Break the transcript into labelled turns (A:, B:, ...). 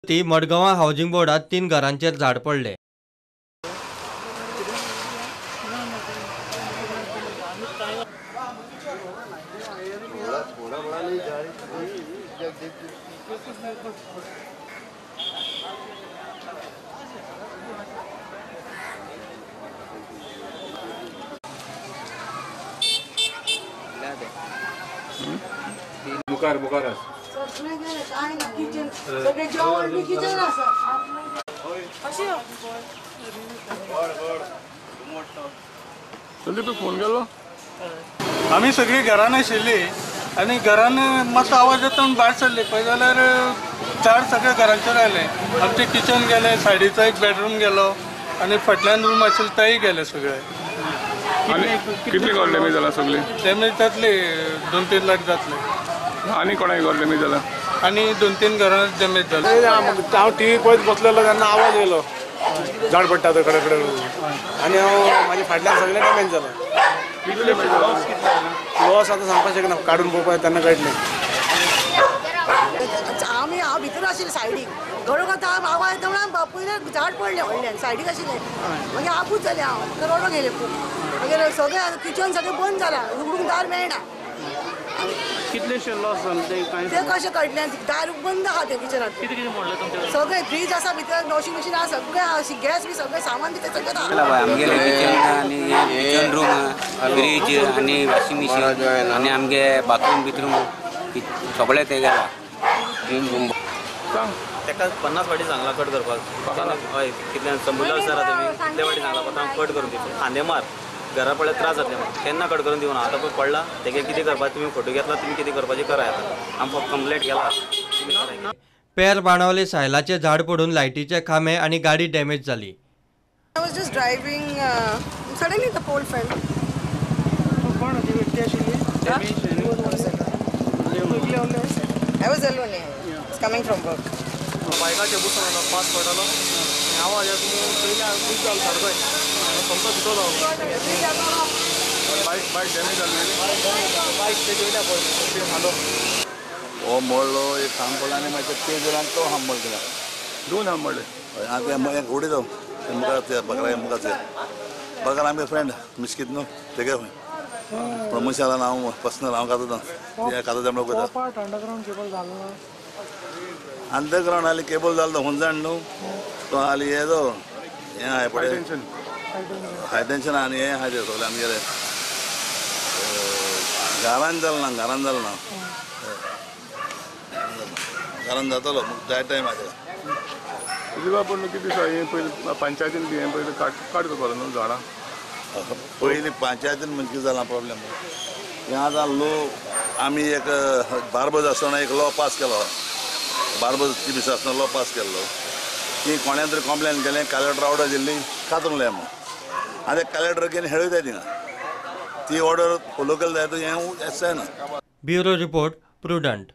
A: ती मडगांवां हावजिंग बोर्डात 3 घरांचेर झाड पडले.
B: बुकार बुकार फोन केलो.
C: आमी सगळीं घरान आशिल्ली आनी घरान मातसो आवाज येता म्हूण भायर सरली पळय जाल्यार झाड सगळ्या घरांचेर आयलें. आमचें किचन गेलें, सायडीचो एक बेडरूम गेलो आनी फाटल्यान रूम आशिल्ले तेय गेले सगळे.
B: कितले घर डॅमेज जाला सगळे?
C: डॅमेज जातले 2-3 लाख जातले.
B: आनी कोणाक घर डॅमेज जाला?
C: आनी 2-3 घरां डॅमेज जाले.
D: हांव टी व्ही पळयत बसलेलो तेन्ना आवाज येयलो झाड पडटा तो कडे कडे आनी हांव म्हाज्या फाटल्यान सगळें डॅमेज जालां. लॉस आतां सांगपाक शकना, काडून पळोवपाक तेन्ना कळटलें.
E: आमी हांव भितर आशिल्लें सायडीक, घडोवंक आवाज येता म्हणून पयलें झाड पडलें व्हडल्यान सायडीक आशिल्लें. मागीर आपूच जालें हांव रडोंक येयलें खूब. मागीर सगळें किचन सगळें बंद जालां, उगडूंक दार मेळना.
F: कितलेशे लॉस जाले ते कांय
E: ते कशें कळटलें? दार बंद आहा तें किचनांत.
F: कितें कितें म्हणलें तुमचें?
E: सगळें फ्रीज आसा भितर, वॉशिंग मशीन आसा, सगळें आहा, गॅस बी सगळें सामान बी तें सगळें आहा.
G: आमगेलें किचन आनी किचन रूम, फ्रीज आनी वॉशिंग मशीन आनी आमगे बाथरूम बिथरूम सगळें तें गेलां.
H: ताका 50 फावटी सांगलां कट करपाक. हय, कितल्यान संबुल्ला सर तुमी कितले फावटी सांगलां पत्र कट करून दिवचो. खांदे मार घरा पळय त्रास जातले म्हणून केन्ना कट करून दिवना. आतां पळय पडला तेगे कितें करपाचें तुमी फोटो घेतला, तुमी कितें करपाचें कराय. आतां आमकां कंप्लेंट केला.
A: पेर बाणावले सायलाचें झाड पडून लायटीचे खांबे आनी गाडी डॅमेज जाली.
E: I was just driving, suddenly the pole fell.
F: कोण होती व्यक्ती आशिल्ली?
E: I was alone here. I was coming from work.
H: बायकाचे बुसून आलो, पास पडलो आवाज येता पयलीं जालो सारको सोमतो भितर
B: बायक बायक डॅमेज जाली.
H: बायक तेजे वयल्या पडली हालो.
I: हो मोडलो एक खांब पडलो आनी मागीर ते जाणांक तो खांब मोडलो.
B: 2 खांब मोडले.
I: आनी उडयतो मुखार बकरा मुखार बकरा आमगे फ्रेंड मिस्कीत न्हू तेगे पूण मनशाला हांव पर्सनल हांव खाता ते खाता जमलो वयता. अंडरग्रावंड आली केबल जालो तो हुंजाण न्हू तो आली येदो हें आहा पळय हाय टेंशन आनी हें आहा तें सगळें आमगेलें घरान जालें ना, घरान जालें ना, घरान जातलो जाय टायम आहा तेका.
B: तुका पूण कितें दिसता हें पयलीं पंचायतीन बी हें पयलीं काट करपाक न्हू झाडां?
I: पयलीं पंचायतीन म्हणजे कितें जालां प्रोब्लेम हें आतां लोक आमी एक बार्बज आसतना एक लॉ पास केलो, बार्बज ती आसतना लॉ पास केल्लो की कोणें तरी कंप्लेन केलें, कलेक्टर ऑर्डर दिल्ली कातूंक लाय म्हूण. आनी कलेक्टर घेवन हेळयताय थिंगा ती ऑर्डर फोलो केली जाय तो हें जायना.
A: Bureau report, Prudent.